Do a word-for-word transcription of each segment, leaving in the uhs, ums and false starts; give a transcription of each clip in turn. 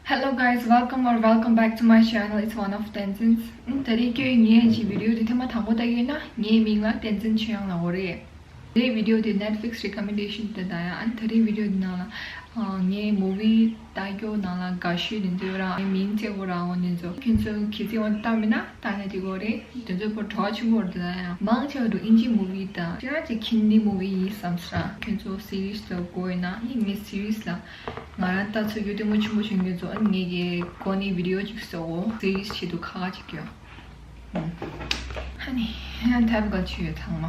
Hello guys, welcome or welcome back to my channel. It's one of Tenzin. ཨུམ། ད་རེས་ཁྱོད་ངའི་ཅིག་བི་ཌི་ཡོ་དེ་ཐེངས་མ་དང་པོ་ལྟ་གི་ཡོད་ན། ངའི་མིང་ལ་བསྟན་འཛིན་ཆོས་དབྱངས་ལབ་ཀྱི་ཡོད་རེད། དེའི་བི་ཌི་ཡོ་དེ་Netflix recommendation དེ་ད་ཡ། ཨ་ནི་ད་རེས་བི་ཌི་ཡོ་དེ་ནང་ལ་ཨ་ངའི་མུ་བི་ལྟ་རྒྱུ་ནང་ལ་དགའ་ཤོས་དེ་ཚོ་རང་ངའི་མིང་བརྩི་དགོས་རང་འོ་དེ་ཚོ། ཁྱོད་ཚོ་གལ་སྲིད་འོ་ལྟ་མེད་ན་ལྟ་ན་དེ་གོ་རེད། དེ་ཚོ་པོ་བྲོ་བ་ཆེན་པོ་རེད་ད་ཡ། མང་ཆེ་བ་དུ་ཨིན་ཇི་མུ་བི་དང་ཅི་ར་ཅིག་ཧིན་དི་མུ་བི་ཡིན་བསམ་སྲ། ཁྱོད་ཚོ་སི་རི་ཛི་ལ་དགོས་ཡོད་ན་ཨ་ནི་ངའི་སི་རི་ཛི་ལ། ང་རང་ལྟ་ཚོད་རྒྱུ་ལྟད་མོ་ཆེན་པོ་བྱུང་རྒྱུ་ཚོ་ཨ་ནི་ངེད་ཀྱི་གོ་ནི་བི་ཌི་ཡོ་ཅིག་བཟོ་འོ། སི་རི་ཛི་ཆེད་དུ་ཁག་ཁག་ཅིག་ཡོད། ཧ་ནི་ཡང་ཐབས་ག་ཆུ་ཡོད་ཚང་མ།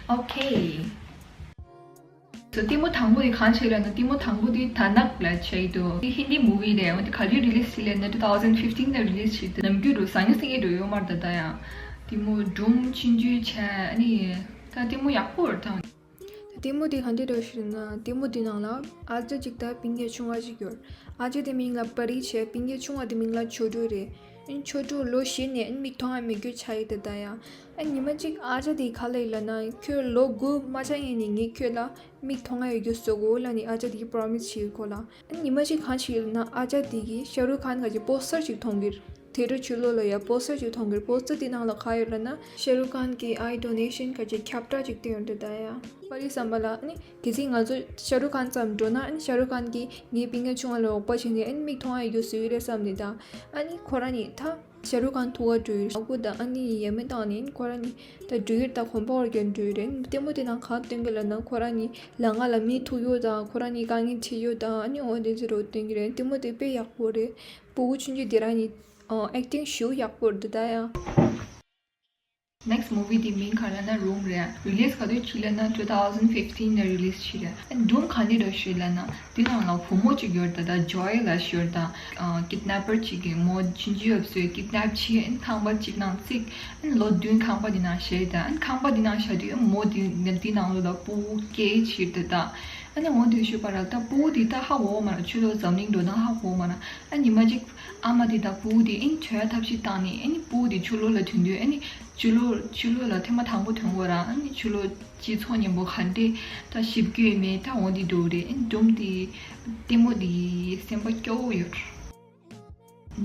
ཨོ་ཁེ། སོ་ལྟད་མོ་དང་པོ་དེ་གང་བྱས་ལབ་ན། ལྟད་མོ་དང་པོ་དེ་དྷ་ནག་ལབ་བྱས་འདུག་དེ་ཧིན་དི་མུ་བི་རེད། འོ་དེ་ག་དུས་རི་ལིས་བྱས་ལབ་ན་two thousand fifteen ལ་རི་ལིས་བྱས་འདུག་ནམ་རྒྱུན་རུ་ཟང་ངེ་ཟིང་ངེ་འགྲོ་ཡོད་མ་རེད་ད་ལྟ་ཡང་། ལྟད་མོ་སྒྲུང་ཆུང་ཆུང་བྱས་ཨ་ནི་ད་ལྟད་མོ་ཡག་པོ་རེད་ད། ལྟད་མོ་དེ་ག་འདྲ་འདྲ་ཞིག་ན། ལྟད་མོ་དེ་ནང་ལ་ཨ་ཅག་ཅིག་དང་སྤུན་ཀྱག་ཆུང་བ་ཞིག་ཡོད། ཨ་ཅག་དེ་མིང་ལ་པ་རི་བྱས། སྤུན་ཀྱག་ཆུང་བ་དེ་མིང་ལ་ཆོ་འཕྲུལ་རེད། ཨ་ཆོ་འཕྲུལ་ལོ་བཞི་ནས་ཨ་མིག་མཐོང་ཡ་མེད་རྒྱུ་ཆགས་ཡོད་ད་ད་ཡ། ཨ་ཉི་མ་གཅིག་ཨ་ཅག་དེ་ག་ལབ་ཡོད་ལབ་ན། ཁྱོད་ལོ་དགུ་མ་ཆགས་ཡས་ནས་ངས་ཁྱོད་ལ་མིག་མཐོང་ཡ་ཡོད་རྒྱུ་བཟོ་དགོས་ལབ་ནས་ཨ་ཅག་དེ་གིས་པྲོ་མི་སི་བྱས་ཡོད་ཁོ་ལ། ཨ་ཉི་མ་གཅིག་གང་བྱས་ཡོད་ལབ་ན། ཨ་ཅག་དེ་གིས་ཤ་རུ་ཁཱན་ག་ཅིག་པོ་སི་ཊར་ཅིག་མཐོང་གི་རེད། དེ་འདྲ་ཕྱི་ལོགས་ལ་ཡ་པོ་སི་ཊར་ཅིག་མཐོང་གི་རེད། པོ་སི་ཊར་དེ་ནང་ལ་ག་ཡོད་ལབ་ན། ཤ་རུ་ཁཱན་གྱི་ཨའི་ཌོ་ནེ་ཤན་ག་ཅིག་ཁྱབ་བསྒྲགས་ཅིག་བསྟན་ཡོད་རེད་ད་ཡ། པ་རི་བསམ་པ་ལ་ཨ་ནི་གལ་སྲིད་ང་ཚོ་ཤ་རུ་ཁཱན་ཙམ་འགྲོ་ན། ཨ་ནི་ཤ་རུ་ཁཱན་གྱིས་ངའི་སྤུན་ཀྱག་ཆུང་བ་ལ་འོག་པ་བྱས་ནས་ཨ་ནི་མིག་མཐོང་ཡ་ཡོད་རྒྱུ་བཟོས་ཡོད་རེད་བསམ་ནས་ད། ཨ་ནི་ཁོ་རང་ནི་ད་ཤ་རུ་ཁཱན་ཐུག་ག་འགྲོ་ཡོད་རེད། ཨ་ཁུ་ད་ཨ་ནི་ཡ་མེད་བཏང་ནས་ཁོ་རང་ནི་ད་འགྲོ་ཡོད་རེད། ད་གོམ་པ་བར་རྒྱབ་འགྲོ་ཡོད་རེད། ལྟད་མོ་དེ་ནང་ག་སྟོན་གི་ལབ་ན། ཁོ་རང་ནི་ལམ་ཁ་ལ་མི་ཐུག་ཡོད་ད། ཁོ་རང་ནི་དཀའ་ངལ་འཕྲད་ཡོད་ད། ཨ་ནི་འོ་དེ་ཚོ་རུ་སྟོན་གི་རེད། ལྟད་མོ་དེ་དཔེ་ཡག་པོ་རེད། ཕྲུ་གུ་ཆུང་ཆུང་དེ་རང་ནི་ཨེག་ཊིང་ཞེ་པོ་ཡག་པོ་རེད་ད་ཡ། Next movie དེ་མིང་ག་རེ་ལབ་ན་རུམ་རེད། རི་ལིས་ག་དུས་བྱས་ལབ་ན་two thousand fifteen ལ་རི་ལིས་བྱས་རེད། ཨ་རུམ་ག་འདྲ་འདྲ་ཞིག་ལབ་ན། དེ་ནང་ལ་བུ་མོ་གཅིག་ཡོད་རེད་ད། ཇོའི་ལབ་ཞིག་ཡོད་རེད་ད། ཀིཌ་ནེ་པར་གཅིག་གིས་མོ་ཆུང་ཆུང་ཡབ་སུ་ཀིཌ་ནེབ་བྱས། ཨ་ཁང་པ་གཅིག་ནང་བརྩིགས། ཨ་ལོ་བདུན་ཁང་པ་དེ་ནང་བཞག་ད། ཨ་ཁང་པ་དེ་ནང་བཞག་དུས་མོ་དེ་དེ་ནང་ལོགས་ལ་ཕྲུ་གུ་སྐྱེས་བྱས་རེད་ད། ཨ་ནི་འོ་དེ་ཞུས་པ་ར་ད་ཕྲུ་གུ་དེ་ད་ཧ་གོ་མ་ར། ཕྱི་ལོགས་འཛམ་གླིང་འགྲོ་སྟངས་ཧ་གོ་མ་ར། ཨ་ཉི་མ་གཅིག་ཨ་མ་དེ་དང་ཕྲུ་གུ་དེ་ཨ་ནི་བྲོས་ཐབས་ཤེས་བཏང་ནས། ཨ་ནི་ཕྲུ་གུ་དེ་ཕྱི་ལོགས་ལ་ཐོན་དུས། ཨ་ནི་ཕྱི་ལོགས་ཕྱི་ལོགས་ལ་ཐེངས་མ་དང་པོ་ཐོན་གོ་ར། ཨ་ནི་ཕྱི་ལོགས་སྤྱི་ཚོགས་མཉམ་པོ་ག་འདྲས་ད་ཞིབ་སྐྱོད་མེད་ད་འོ་དེ་འགྲོ་རེད། ཨ་ནི་རུམ་དེ་ལྟད་མོ་དེ་སེམས་པ་སྐྱོ་བོ་ཡོད།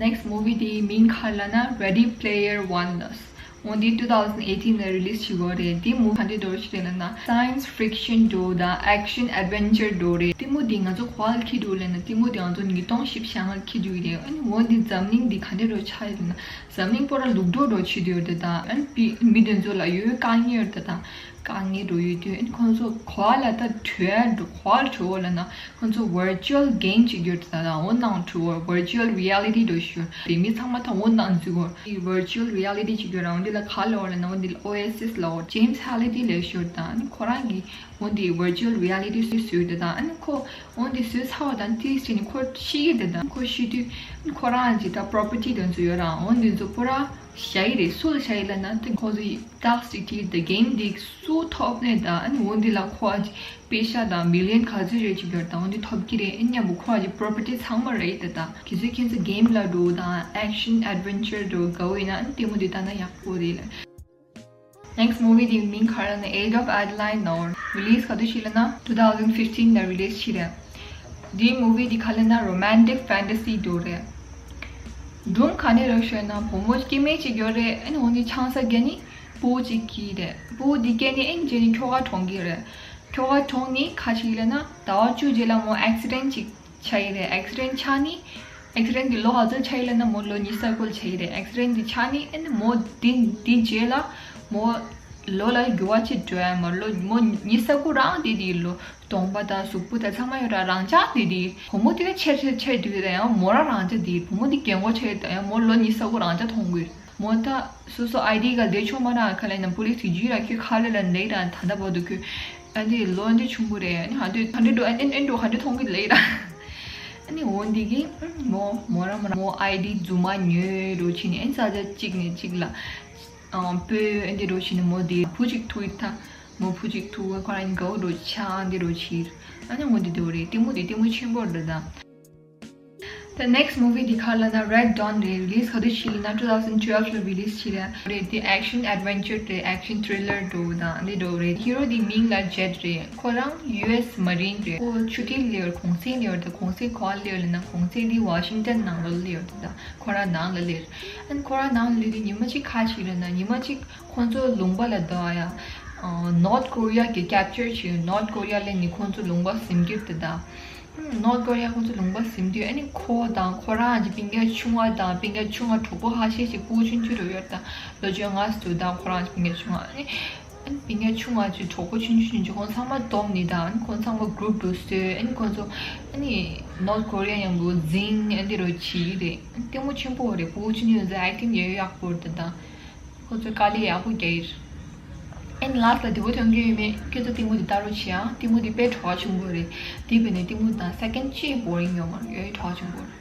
Next movie དེའི་མིང་ག་རེ་ལབ་ན་Ready Player One ལབ། འོ་དེ་two thousand eighteen ལ་རི་ལིས་བྱས་ཡོད་རེད། དེ་མུ་ག་འདྲ་འདྲ་ཞིག་རེད་ལབ་ན་science fiction འདྲ་དང་action adventure འདྲ་རེད། ལྟད་མོ་དེ་ང་ཚོ་ག་པར་འཁྱེར་འདུག་ལབ་ན། ལྟད་མོ་དེ་ང་ཚོ་ཉིས་སྟོང་བཞི་བཅུ་ཞེ་ལྔ་ལ་འཁྱེར་འདུག་རེད། ཨ་ནི་འོ་དེ་འཛམ་གླིང་འདི་ག་འདྲ་འདྲ་ཆགས་ཡོད་ལབ་ན། འཛམ་གླིང་པོ་ར་ལུག་འདྲ་འདྲ་བྱེད་འདུག་ཡོད་རེད་ད། ཨ་ནི་མི་དེ་ཚོ་ལ་ཡོད་དཀའ་ངལ་ཡོད་རེད་ད། དཀའ་ངལ་འདྲ་ཡོད་དུས། ཨ་ནི་ཁོང་ཚོ་ག་པར་ལ་ད་བྲོས་འགྲོ། ག་པར་བྲོས་ལབ་ན། ཁོང་ཚོ་virtual game ཅིག་ཡོད་རེད་ད། འོ་ནང་བྲོས། virtual reality འདྲ་ཞིག་ཡོད་རེད། མི་ཚང་མ་ད་འོ་ནང་འཛུལ་གོ། virtual reality ཅིག་ཡོད་རེད། འོ་འདི་ལ་ག་རེ་ལབ་ལབ་ན། འོ་འདི་ལ་ཨོ་ཨེ་སི་ཨེ་སི་ལབ། ཇེམ་སི་ཧ་ལི་ཌི་ལབ་ཞིག་ཡོད་རེད་ད། ཨ་ནི་ཁོ་རང་གིས་འོ་འདི་virtual reality བཟོས་ཡོད་རེད་ད། ཨ་ནི་ཁོ་འོ་འདི་བཟོས་ཚར་བ་དང་དེའི་རྗེས་ནས་ཁོ་ཤི་གི་རེད་ད། ཁོ་ཤི་དུས་ཁོ་རང་གི་ད་པྲོ་པར་ཊི་དེ་ཚོ་ཡོད་རེད། འོ་འདི་ཚོ་པོ་ར་བཞག་གི་རེད། སུ་ལ་བཞག་གི་ལབ་ན། དེ་ཁོ་ཚོ་ཡི་ཏག་སི་ཊི་དེ་གེམ་དེ་སུ་ཐོབ་ནས་ད། ཨ་ནི་འོ་འདི་ལ་ཁོ་ཨ་ཅིག་པེ་ཤ་དང་མི་ལི་ཡོན་ག་ཚོད་རེད་ཅིག་ཡོད་ད། འོ་འདི་ཐོབ་ཀྱི་རེད། ཨ་ནི་མཉམ་པོ་ཁོ་ཨ་ཅིག་པྲོ་པར་ཊི་ཚང་མ་རེད་ད། ད་གལ་སྲིད་ཁྱེད་ཚོ་གེམ་ལ་འགྲོ་དང་action adventure འགྲོ་དགའ་བོ་ཡིན་ན། ཨ་ནི་ལྟད་མོ་འདི་ལྟ་ན་ཡག་པོ་རེད་ལ། Next movie དེའི་མིང་ག་རེ་ལབ་ན་Age of Adeline ལབ། རི་ལིས་ག་དུས་བྱས་ལབ་ན་two thousand fifteen ལ་རི་ལིས་བྱས་རེད། དེའི་མུ་བི་དེ་ག་རེ་ལབ་ན་romantic fantasy འདྲ་རེད། སྒྲུང་ག་འདྲ་འདྲ་ཞིག་ལབ་ན། བུ་མོ་སྐྱེ་དམན་ཅིག་ཡོད་རེད། ཨ་ནི་འོ་ནི་ཆང་ས་བརྒྱབ་ནས་ཕྲུ་གུ་ཅིག་སྐྱེས་རེད། ཕྲུ་གུ་དེ་སྐྱེས་ནས་ཨ་ནི་རྗེས་ནས་ཁྱོ་ག་གྲོངས་ཀྱི་རེད། ཁྱོ་ག་གྲོངས་ནས་ག་རེ་བྱས་ལབ་ན། ཟླ་བ་བཅུ་རྗེས་ལ་མོ་ཨེག་སི་ཌེན་ཊི་ཅིག་ཆགས་ཡི་རེད། ཨེག་སི་ཌེན་ཊི་ཆགས་ནས། ཨེག་སི་ཌེན་ཊི་དེ་ལོ་ག་ཚོད་ཆགས་ཡི་ལབ་ན། མོ་ལོ་ཉི་ཤུ་རྩ་དགུ་ལ་ཆགས་ཡི་རེད། ཨེག་སི་ཌེན་ཊི་དེ་ཆགས་ནས་ཨ་ནི་མོ་དེ་དེ་རྗེས་ལ་མོ་ལོ་ལ་འགྱུར་བ་ཅིག་འགྲོ་ཡ་མ་རེད། ལོ་མོ་ཉི་ཤུ་རྩ་དགུ་རང་དེ་དེ་ལོ་གདོང་པ་དང་གཟུགས་པོ་དང་ཚང་མ་ཡོད་ར། རང་འཇགས་དེ་དེ། བུ་མོ་དེ་ད་ཆེར་ཆེར་ཆེར་འགྲོ་གི་རེད། ཡང་མོ་རང་རང་འཇགས་དེ། བུ་མོ་དེ་རྒན་གོག་ཆགས་ཡོད་ད། ཡང་མོ་ལོ་ཉི་ཤུ་རྩ་དགུ་རང་འཇགས་མཐོང་གི་རེད། མོ་ད་སོ་སོ་ཨའི་ཌི་ག་བསྡད་ཆོག་མ་ར། ག་ལབ་ན་པུ་ལིས་དེ་རྒྱུད་ར་ཁྱོད་ག་ལ་ལ་འདེད་ར། ད་ལྟ་བར་དུ་ཁྱོད་ཨ་འདི་ལོ་འདི་ཆུང་པོ་རེད། ཨ་ནི་ཧ་འདི་ཧ་འདི་འགྲོ། ཨ་ནི་ཨ་འགྲོ་ཧ་འདི་མཐོང་གི་ལབ་ར། ཨ་ནི་འོ་འདི་གི་མོ་མོ་ར་མོ་ར་མོ་ཨའི་ཌི་རྫུན་མ་ཉོས་འགྲོ་བྱས་ནས། ཨ་ནི་ས་ཆ་གཅིག་ནས་གཅིག་ལ་ཨ་སྤོས། ཨ་འདི་འགྲོ་བྱས་ནས་མོ་དེ་བུ་གཅིག་ཐུག་ཡི་ད། མོ་བུ་གཅིག་ཐུག་ག་ཁོ་རང་དགའ་བོ་འགྲོ་ཆགས་འདི་འགྲོ་བྱས། ཨ་ནི་འོ་འདི་འདི་འོ་རེད། ལྟད་མོ་དེ་ལྟད་མོ་ཆེན་པོ་རེད་ད། The next movie དེ་ག་རེ་ལབ་ན་Red Dawn རེད། release ག་དུས་བྱས་ལབ་ན two thousand twelve ལ་release བྱས་རེད། རེད་དེ་action adventure རེད། action thriller འདྲ་བོ་དང་འདི་འདྲ་བོ་རེད། hero དེ་མིང་ལ་Jet རེད། ཁོ་རང་U S Marine རེད། ཁོ་ཆུ་ཐིག་ལ་ཡོད། གུང་སེང་ལ་ཡོད། ད་གུང་སེང་ག་པར་ལ་ཡོད་ལབ་ན་གུང་སེང་དེ་Washington ནང་ལོགས་ལ་ཡོད། ད་ཁོ་རང་ནང་ལ་སླེབས། ཨན་ཁོ་རང་ནང་ལ་སླེབས་དུས་ཉི་མ་གཅིག་ག་རེ་བྱས་ལབ་ན་ཉི་མ་གཅིག་ཁོང་ཚོ་ལུང་པ་ལ་ད་ཡ། North Korea གི་capture བྱས། North Korea སླེབས་ནས་ཁོང་ཚོ་ལུང་པ་ཟིན་གྱི་རེད་ད། North Korea ཁོང་ཚོ་ལུང་པ་ཟིན་དུས་ཨ་ནི་ཁོ་དང་ཁོ་རང་གི་སྤུན་ཀྱག་ཆུང་བ་དང་སྤུན་ཀྱག་ཆུང་བ་གྲོགས་པོ་ཁ་ཤས་ཤིག་ཕྲུ་གུ་ཆུང་ཆུང་རུ་ཡོད་ད། ལོ་བཅོ་ལྔ་ཙམ་དང་ཁོ་རང་གི་སྤུན་ཀྱག་ཆུང་བ་ཨ་ནི། ཨ་ནི་སྤུན་ཀྱག་ཆུང་བ་ཅིག་གྲོགས་པོ་ཆུང་ཆུང་ཆུང་ཆུང་ཁོང་ཚང་མ་བསྡོམས་ནས་ད་ཨ་ནི་ཁོང་ཚང་མ་group རུ་བཟོས། ཨ་ནི་ཁོང་ཚོ་ཨ་ནི་North Korea མཉམ་དུ་འཛིང་ཨ་ནི་རུ་བྱེད་ཀྱི་རེད། ཨ་ནི་ལྟད་མོ་ཆེན་པོ་རེད། ཕྲུ་གུ་ཆུང་ཆུང་ཚོ་acting ཡོད་ཡག་པོ་རེད་ད། ཁོ་ཚོས་དཀའ་ལས་ཡག་པོ་རྒྱག་ཡིན། ཨེན་last ལ་བདེ་པོ་ཐོན་གྱི་ཡོད་མེད་ཁྱོད་ཚོ་ལྟད་མོ་འདི་ལྟ་རོགས་བྱེད་ཨ། ལྟད་མོ་འདི་དཔེ་བྲོ་བ་ཆེན་པོ་རེད། དེ་བས་ནས་ལྟད་མོ་དང་second གཅིག་boring ཡོད་མ་རེད། ཡོད་བྲོ་བ་ཆེན་པོ་རེད།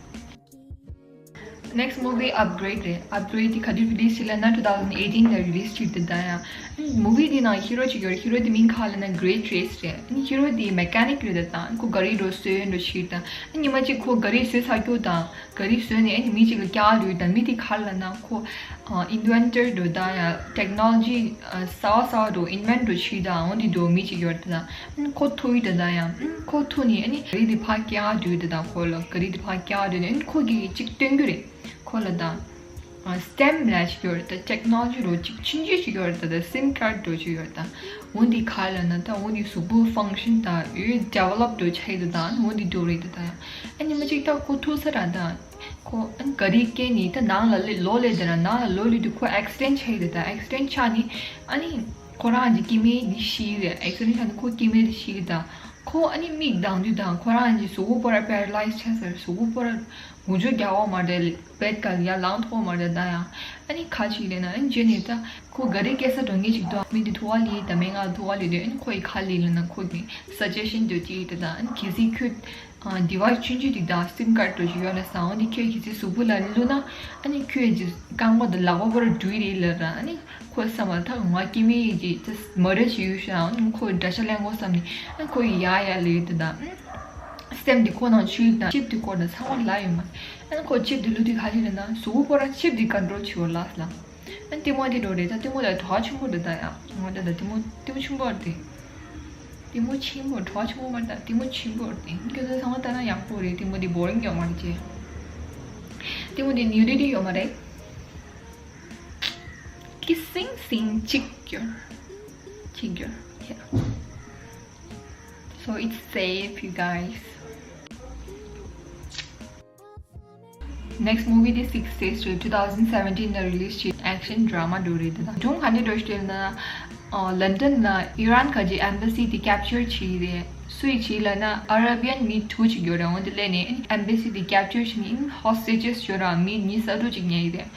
Next movie Upgrade རེད། Upgrade འདི་ག་དུས་release བྱས་ལབ་ན two thousand eighteen ལ་release བྱས་འདུག་ད་ཡ། movie འདི་ནང་hero གཅིག་ཡོད་རེད། hero འདི་མིང་ག་རེ་ལབ་ན་Great Race རེད། hero འདི་mechanic རེད་ད། ཁོ་ག་རི་འགྲོ་བཟོས་འགྲོ་བྱས་ད། ཉི་མ་གཅིག་ཁོ་ག་རི་བཟོས་ཚར་རྒྱུ་དང་། ག་རི་བཟོས་ནས་ཨ་ནི་མི་གཅིག་ལ་བཀྱག་དུས་ད་མི་དེ་ག་རེ་ལབ་ན་ཁོ་ཨ་inventor འགྲོ་ད་ཡ་technology གསར་བ་གསར་བ་འགྲོ་invent འགྲོ་བྱས་ད་འོ་འདི་འགྲོ་མི་གཅིག་ཡོད་ད། ཨ་ནི་ཁོ་ཐུག་ཡོད་ད་ཡ། ཨ་ནི་ཁོ་ཐུག་ནས་ཨ་ནི་ག་རི་དེ་ཕར་བཀྱག་དུས་ད་ཁོ་ལ་ག་རི་དེ་ཕར་བཀྱག་དུས་ཨ་ནི་ཁོ་གིས་གཅིག་སྟོན་རྒྱུ་རེད་ཁོ་ལ་ད། ཨ་STEM ལབ་ཅིག་ཡོད་རེད་ད། technology འགྲོ་གཅིག་ཆུང་ཆུང་ཞིག་ཡོད་རེད་ད། ད་sim card འགྲོ་ཅིག་ཡོད་རེད་ད། འོ་འདི་ག་རེ་ལབ་ན་ད་འོ་འདི་གཟུགས་པོ་function ད་ཡོད་develop འགྲོ་ཆགས་ཡོད་ད། ཨ་ནི་འོ་འདི་འགྲོ་རེད་ད་ད། ཨ་ཉི་མ་གཅིག་ད་ཁོ་ཐུག་ས་ར་ད། ཁོ་ཨ་ནི་ག་རི་བཀལ་ནས་ད་ནང་ལ་སླེབས་ལོག་སླེབས་ད་ར་ནང་ལ་ལོག་སླེབས་དུས་ཁོ་accident ཆགས་ཡོད་ད། accident ཆགས་ནས་ཨ་ནི་ཁོ་རང་གི་སྐྱེ་དམན་འདི་ཤི་རེད། accident ཆགས་ནས་ཁོ་སྐྱེ་དམན་འདི་ཤི་རེད་ད། ཁོ་ཨ་ནི་མིག་གདངས་དུས་དང་ཁོ་རང་གི་གཟུགས་པོ་པོ་ར་paralyze ཆགས་ས་རེད། གཟུགས་པོ་པོ་ར་འུ་ཚོ་རྒྱག་འོག་མ་རེད། bed ག་ལ་ཡར་ལངས་ཐུབ་མ་རེད་ད་ཡ། ཨ་ནི་ཁ་ཅིག་ལས་ན་ཨ་ནི་རྗེས་ནས་ད་ཁོ་ག་རེ་སྐྱེ་ས་འགྲོ་ངེས་ཅིག་འདུག་མི་འདི་ཐུག་པ་ལས་ད་མི་ང་ཐུག་པ་ལས་དུས་ཨ་ནི་ཁོ་ཡི་ཁ་ལས་ལས་ན་ཁོ་གི་suggestion འདུག་ཅིག་ད་ད་ཨ་ནི་གལ་སྲིད་ཁྱོད་device ཆུང་ཆུང་འདི་ད་sim card འདྲ་ཞིག་ཡོད་ན་བཟང་འོ་འདི་ཁྱོད་གལ་སྲིད་གཟུགས་པོ་ལ་བླུགས་ན་ཨ་ནི་ཁྱོད་ཀྱི་རྐང་པ་དང་ལག་པ་པོ་ར་འགྲུལ་རེད་ལབ་ར། ཨ་ནི་ཁོ་བསམ་པ་ད་ང་སྐྱེ་དམན་ཡིན་གྱི་ད་མ་རེད་ཅིག་ཡོད་ཤག་ཨ་ནི་ཁོ་འདྲ་ཤ་ལེན་དགོས་བསམ་ནས་ཨ་ནི་ཁོ་ཡི་ཡ་ཡ་ལས་ད་ད། སེམས་དེ་ཁོ་ནང་ཆུ་དང་ཆིབ་དེ་ཁོ་ནང་ཚང་མ་ལ་ཡོད་མ། ཨ་ཁོ་ཆིབ་དེ་ལུས་དེ་ག་ཞིག་རེད་ན་གཟུགས་པོ་ར་ཆིབ་དེ་control བྱེད་བ་ལ་ལ། ཨ་ལྟད་མོ་དེ་འགྲོ་རེད་ད། ལྟད་མོ་ལ་དོ་ཆེན་པོ་རེད་ད་ཡ། ང་ད་ད་ལྟད་མོ་ལྟད་མོ་ཆེན་པོ་རེད། ལྟད་མོ་ཆེན་པོ་དོ་ཆེན་པོ་མ་རེད་ད། ལྟད་མོ་ཆེན་པོ་རེད། ཁྱོད་ཚོ་ཚང་མ་ལྟ་ན་ཡག་པོ་རེད། ལྟད་མོ་དེ་boring ཡོད་མ་རེད་ཅེ། ལྟད་མོ་དེ་nudity ཡོད་མ་རེད། Kissing scene གཅིག་ཡོད། གཅིག་ཡོད། Yeah. So it's safe, you guys. Next movie དེ་Sixth Sense རེད། two thousand seventeen ལ་release བྱས་action drama འདྲ་རེད་ད། སྒྲུང་ག་འདྲ་འདྲ་ཞིག་ལབ་ན། ལོན་ཌོན་ལ་ཨི་རན་ག་གི་embassy དེ་capture བྱས་རེད། སུ་ཡིས་བྱས་ལབ་ན་Arabian མི་དྲུག་ཅིག་ཡོད་རེད། འོ་དེ་སླེབས་ནས་embassy དེ་capture བྱས་ནས་hostages ཡོད་ར་མི་ཉི་ཤུ་རྩ་དྲུག་ཅིག་ཉར་ཡོད་རེད།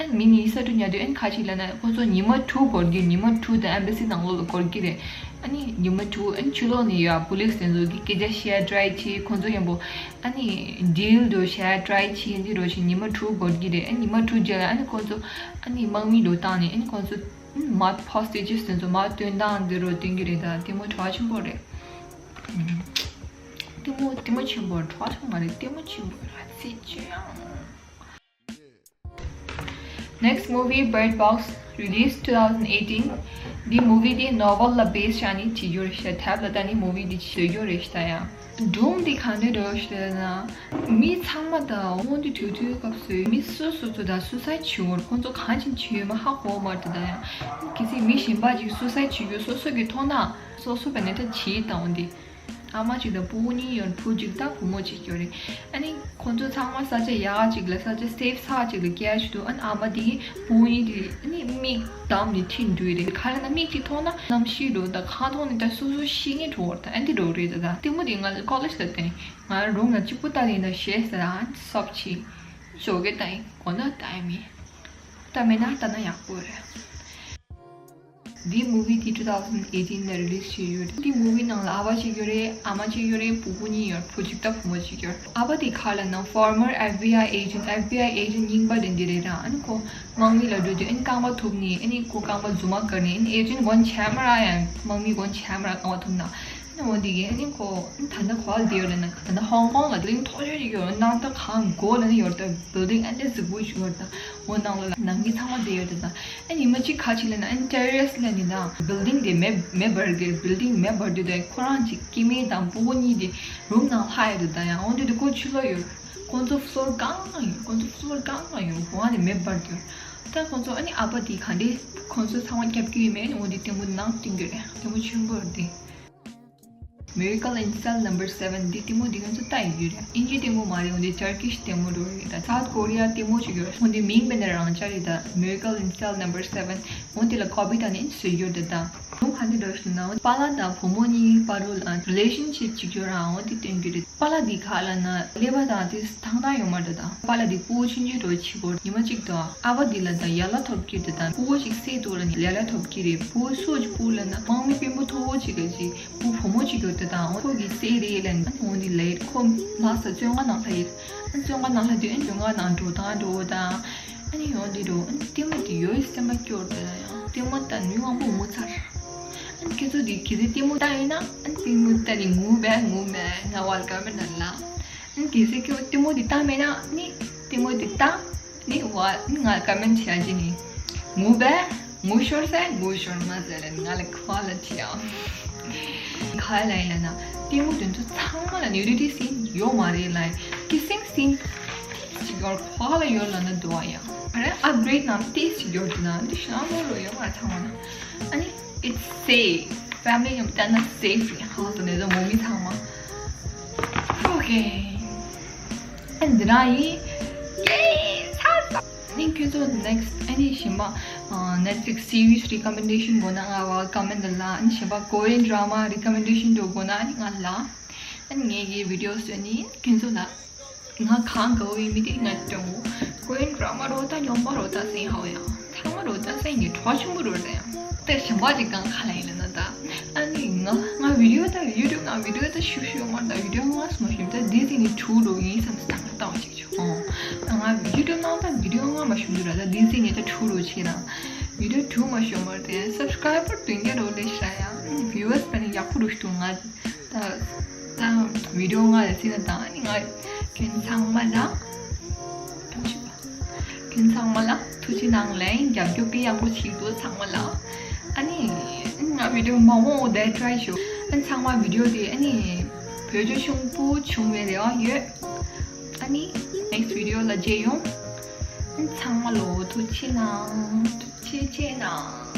ཨན་མི་ཉི་ཤུ་རྩ་དྲུག་ཉར་དུས་ཨན་ག་ཅིག་ལབ་ན་ཁོ་ཚོ་ཉི་མ་དྲུག་འགོར་གྱི། ཉི་མ་དྲུག་དང་embassy ནང་ལོགས་ལ་འགོར་གྱི་རེད། ཨ་ནི་ཉི་མ་དྲུག་ཨ་ནི་ཕྱི་ལོགས་ནས་ཡོད་police དེ་ཚོ་གི་སྐད་ཆ་བཤད་try བྱེད། ཁོ་ཚོ་མཉམ་པོ་ཨ་ནི་deal འདྲ་བྱེད་try བྱེད་འདི་འདྲ་བྱེད། ཉི་མ་དྲུག་འགོར་གྱི་རེད། ཨ་ཉི་མ་དྲུག་རྗེས་ལ་ཨ་ནི་ཁོ་ཚོ་ཨ་ནི་དམག་མི་འདྲ་བཏང་ནས་ཨ་ནི་ཁོ་ཚོ་མར་hostages དེ་ཚོ་མར་བཏོན་སྟངས་འདི་འདྲ་སྟོན་གྱི་རེད་ད། ལྟད་མོ་དྲོ་བ་ཆེན་པོ་རེད། ལྟད་མོ་ལྟད་མོ་ཆེན་པོ་དྲོ་བ་ཆེན་པོ་མ་རེད། ལྟད་མོ་ཆེན་པོ་ར་ཚིག་ཅི་ཡང་། Next movie Bird Box release two thousand eighteen. འདི་movie འདི་novel ལ་base བྱས་ནས་བྲིས་རྒྱུ་རེད་ཤག་ཐབས་ལ་ད་ནི་movie འདི་བཟོས་རྒྱུ་རེད་ཤག་ཡ། སྒྲུང་འདི་ག་འདྲ་རེད་ཤག་ན། མི་ཚང་མ་དང་དབང་དུ་གྲོལ་དུས་སྐབས་སུ་མི་སོ་སོ་ཚོ་དང་suicide བྱེད་འོར་ཁོང་ཚོ་གང་ཅིག་བྱེད་ཡོད་མ་ཧ་གོ་མ་ཐུབ་ད་ཡ། གལ་སྲིད་མི་གཞན་པ་ཅིག་suicide བྱེད་རྒྱུ་སོ་སོ་གི་མཐོང་ན་སོ་སོ་བས་ནས་ད་བྱེད་དང་འདི། ཨ་མ་གཅིག་དང་ཕྲུ་གུ་གཉིས་ཡོད། ཕྲུ་གུ་གཅིག་དང་བུ་མོ་གཅིག་ཡོད་རེད། ཨ་ནི་ཁོང་ཚོ་ཚང་མ་ས་ཆ་ཡག་གཅིག་ལ་ས་ཆ་safe ས་གཅིག་ལ་སྐྱེལ་བྱེད་དུས་ཨ་ནི་ཨ་མ་དེ་ཕྲུ་གུ་གཉིས་དེ་ཨ་ནི་མིག་བསྡམས་ནས་ཁྲིད་འགྲོ་ཡི་རེད། ག་རེ་ན་མིག་གཅིག་མཐོང་ན་གནམ་གཤིས་འགྲོ་ད་གང་མཐོང་ནས་ད་སོ་སོ་ཤི་ངེས་འགྲོ་བར་ད་ཨ་འདི་འགྲོ་རེད་ད། ད་ལྟད་མོ་དེ་ང་college ལ་བསྟན་ང་རང་རུམ་ལ་གཅིག་པུ་ལྟ་ཡིན་ད་ཞེས་ཟེར་ཨ་ནི་སོབ་ཆི་ཇོ་གེ་ལྟ་ཡིན་གོ་ན་ལྟ་ཡིན་མིན་ལྟ་མེད་ན་ལྟ་ན་ཡག་པོ་རེད། འདི་movie དེ་two thousand eighteen ལ་release བྱས་ཡོད། འདི་movie ནང་ལ་ཨ་ཕ་གཅིག་ཡོད་རེད། ཨ་མ་གཅིག་ཡོད་རེད། ཕྲུ་གུ་གཉིས་ཡོད། ཕྲུ་གུ་གཅིག་དང་བུ་མོ་གཅིག་ཡོད། ཨ་ཕ་དེ་ག་ལབ་ན་former FBI agent FBI agent རྙིང་པ་དེ་འདི་རེད་ར། ཨ་ནི་ཁོ་དམག་མི་ལ་འགྲོ་དུས་ཨ་ནི་རྐང་པ་ཐུག་ནས་ཨ་ནི་ཁོ་རྐང་པ་རྫུན་མ་བཀག་ནས་ཨ་ནི་agent གོན་ཆ་མ་ར་ཡང་དམག་མི་གོན་ཆ་མ་ར་རྐང་པ་ཐུག་ན། འོ་འདི་གི་ཨ་ནི་ཁོ་ད་ལྟ་ག་པར་བསྡད་ཡོད་ལབ་ན། ད་ལྟ་ཧོང་ཀོང་ལ་building་མཐོ་ཤོས་ཅིག་ཡོད། ནང་ད་གང་དགོས་ལབ་ན་ཡོད་ད། building ཨ་ནི་གཟིགས་པོ་ཞིག་ཡོད་ད། འོ་ནང་ལ་ནང་མི་ཚང་མ་བསྡད་ཡོད་ད། ཨ་ནི་མ་གཅིག་ག་ཅིག་ལབ་ན་ཨ་ནི་terrace་ལབ་ནི་ད། building་དེ་མེ་མེ་འབར་གི། building་མེ་འབར་དུས་ད་ཁོ་རང་གཅིག་སྐྱེ་དམན་དང་སྤོ་བོ་གཉིས་དེ་རུམ་ནང་ལྷག་ཡོད་ད། ཡང་འོ་འདི་དུས་ཁོ་ཕྱི་ལོགས་ཡོད། ཁོང་ཚོ་floor གང་ཡོད། ཁོང་ཚོ་floor གང་ཡོད། གོང་ནས་མེ་འབར་གི་ཡོད། ད་ཁོང་ཚོ་ཨ་ནི་ཨ་ཕ་དེ་ག་འདྲས་ཁོང་ཚོ་ཚང་མ་སྐྱབས་ཀྱི་ཡོད་མེད་ནི་འོ་འདི་ལྟད་མོ་ནང་སྟོན་གྱི་རེད། ལྟད་མོ་ཆེན་པོ་རེད་དེ། Miracle in Cell Number Seven འདི་ལྟད་མོ་འདི་ང་ཚོ་ལྟ་ཡི་ཡོད་རེད། ཨིན་ཇི་ལྟད་མོ་མ་རེད། འོ་འདི་Turkish ལྟད་མོ་རེད་ད། South Korea ལྟད་མོ་ཅིག་ཡོད་རེད། འོ་འདི་མིང་དཔེར་ན་རང་འཇགས་རེད་ད། Miracle in Cell Number Seven འོ་འདི་ལ་ཀོ་པི་ད་ནི་བཟོས་ཡོད་རེད་ད། འོ་ག་འདི་འདྲ་ཞིག་ན་པཱ་ལགས་དང་བུ་མོ་གཉིས་བར་དུ་ལ་relationship ཅིག་ཡོད་ར། འོ་འདི་སྟོན་གྱི་རེད། པཱ་ལགས་འདི་ག་ལབ་ན་ཀླད་པ་དང་དེ་ཐང་ཐང་ཡོད་མ་རེད་ད། པཱ་ལགས་འདི་སྤུ་གུ་ཆུང་ཆུང་འདྲ་བོ་བྱེད་དགོས། ཉི་མ་གཅིག་ཏུ་ཨ་ཕ་འདི་ལ་ད་ཡ་ལ་ཐོབ་ཀྱི་རེད་ད། སྤུ་གུ་ཅིག་བསད་འདུག་ལབ་ནས་ཡ་ལ་ཐོབ་ཀྱི་རེད། སྤུ་གུ་སུ་ཅིག་སྤུ་གུ་ལབ་ན་དམག་མི་དཔོན་པོ་མཐོ་བོ་ཅིག་ག་ཅིག་སྤུ་གུ་བུ་མོ་ཅིག་འདུག་ད། ད་ཁོ་གིས་བསད་རེད་ལབ་ནས་འོ་འདི་ལས་ཁོ་ལྷ་ས་བཙོན་ཁང་ནང་ལྷག་ཡོད། བཙོན་ཁང་ནང་ལྷག་དུས་ཨ་ནི་བཙོན་ཁང་ནང་འགྲོ་སྟངས་འགྲོ་སྟངས་ཨ་ནི་འོ་འདི་འགྲོ། ཨ་ནི་ལྟད་མོ་འདི་ཡོད་སེམས་པ་སྐྱོ་ད། ཡང་ལྟད་མོ་ལྟ་ནུས་མང་པོ་ངུ་ཚར། ཨ་ནི་ཁྱེད་ཚོ་འདི་གལ་སྲིད་ལྟད་མོ་ལྟ་ཡིན་ན་ཨ་ནི་ལྟད་མོ་ལྟ་ནི་ངུ་བས་ངུ་མས་ང་བར་ཀ་མེན་ན་ལ། ཨ་ནི་གལ་སྲིད་ཁྱེད་ལྟད་མོ་འདི་ལྟ་མེད་ན་ཨ་ནི་ལྟད་མོ་འདི་ལྟ་ནི་བ་ནི་ང་ཀ་མེན་བྱ་གི་ནི་ངུ་བས་ངུ་ཤོར་ཟེར་ངུ་ཤོར་མ་ཟེར་ལ་ང་ལ་ཁ་ལ་ཁྱི་ཨ། ག་ལ་ཡིན་ལབ་ན་ལྟད་མོ་དེ་ཚོ་ཚང་མ་ལ་nudity scene ཡོད་མ་རེད་ལ། kissing scene ཏིས་ཅིག་ཡོད་ཁ་ལ་ཡོད་ལབ་ན་འདུག་ཨ། ཡང་ཨ་རེ་upgrade ནང་ཏིས་ཅིག་ཡོད་འདུག་ན་འདི་ཤ་མོ་རོ་ཡོད་མ་ཚང་མ་ན། ཨ་ནི་it's safe. family མཉམ་བསྡད་ན་safe ཡིན། ཧང་སང་ནས་ད་མོ་མི་ཚང་མ། okay. ཨ་འདི་རང་ཡིན། ཡེ་ཚར་ཚར། ཨ་ནི་ཁྱོད་ཚོ་next ཨ་ནི་གཞན་པ་Netflix series recommendation དགོས་ན་ང་བ་comment ལ། ཨ་ནི་གཞན་པ་Korean drama recommendation དུ་དགོས་ན་ཨ་ནི་ང་ལ། ཨ་ནི་ངེད་ཀྱི་video བཟོས་ནི་ཁྱོད་ཚོ་ལ་ང་གང་དགའ་བོ་ཡིན་མི་དེ་ང་སྟོན་འོ། Korean drama རོ་ད་ཉོན་པ་རོ་ད་སེང་ཧའོ་ཡང་ཚང་མ་རོ་ད་སེང་ནི་གྲོགས་ཆུང་པོ་རོ་ད་ཡང་། ད་གཞན་པ་ཅིག་གང་ག་ལ་ཡིན་ལ་ན་ད། ཨ་ནི་ང་ང་video ད་YouTube ནང་video ད་ཤུ་ཤུ་ཡོང་མ་ད་video ང་སུ་མ་ཤུ་ད་འདི་ཟིན་ནི་ཆུ་རོ་ཡིན་བསམ་སྟངས་ལྟ་བ་ཅིག་ཆོག་ཨོ། ང་ཡུ་ཊུབ་ནང་ད་བི་ཌི་ཡོ་ལྔ་མ་ཤོང་རྒྱུ་ར། ད་འདི་ཟིན་ནས་ད་དྲུག་རུ་ཆེ་ར། བི་ཌི་ཡོ་དྲུག་མ་ཤོང་མར་དེ་སབ་སི་ཀ་རའི་བར་བདུན་བརྒྱ་རུ་ལས་ཤ་ཡ། བིའུ་ཨར་སི་པ་ནི་ཡག་པོ་རུ་ཤོང་ང་། ད་ད་བི་ཌི་ཡོ་ལྔ་ལ་ཟིན་ན་ད་ནི་ང་ཁྱོད་ཚང་མ་ལ་ཐུགས་རྗེ་ཆེ། ཁྱོད་ཚང་མ་ལ་ཐུགས་རྗེ་གནང་ལན་རྒྱབ་སྐྱོར་དཔེ་ཡག་པོ་བྱེད་འདུག་ཚང་མ་ལ། ཨ་ནི་ང་བི་ཌི་ཡོ་མ་འོངས་དེ་ཊ་རའི་ཞུ། ཨ་ཚང་མ་བི་ཌི་ཡོ་དེ་ཨ་ནི་བེད་སྤྱོད་ཆེན་པོ་བྱུང་བའི་རེ་བ་ཡོད། ཨ་ནི་next video ལ་མཇལ་ཡོང་། ཨ་ཚང་མ་ལོ་ཐུགས་རྗེ་གནང་། ཐུགས་རྗེ་ཆེ་གནང་།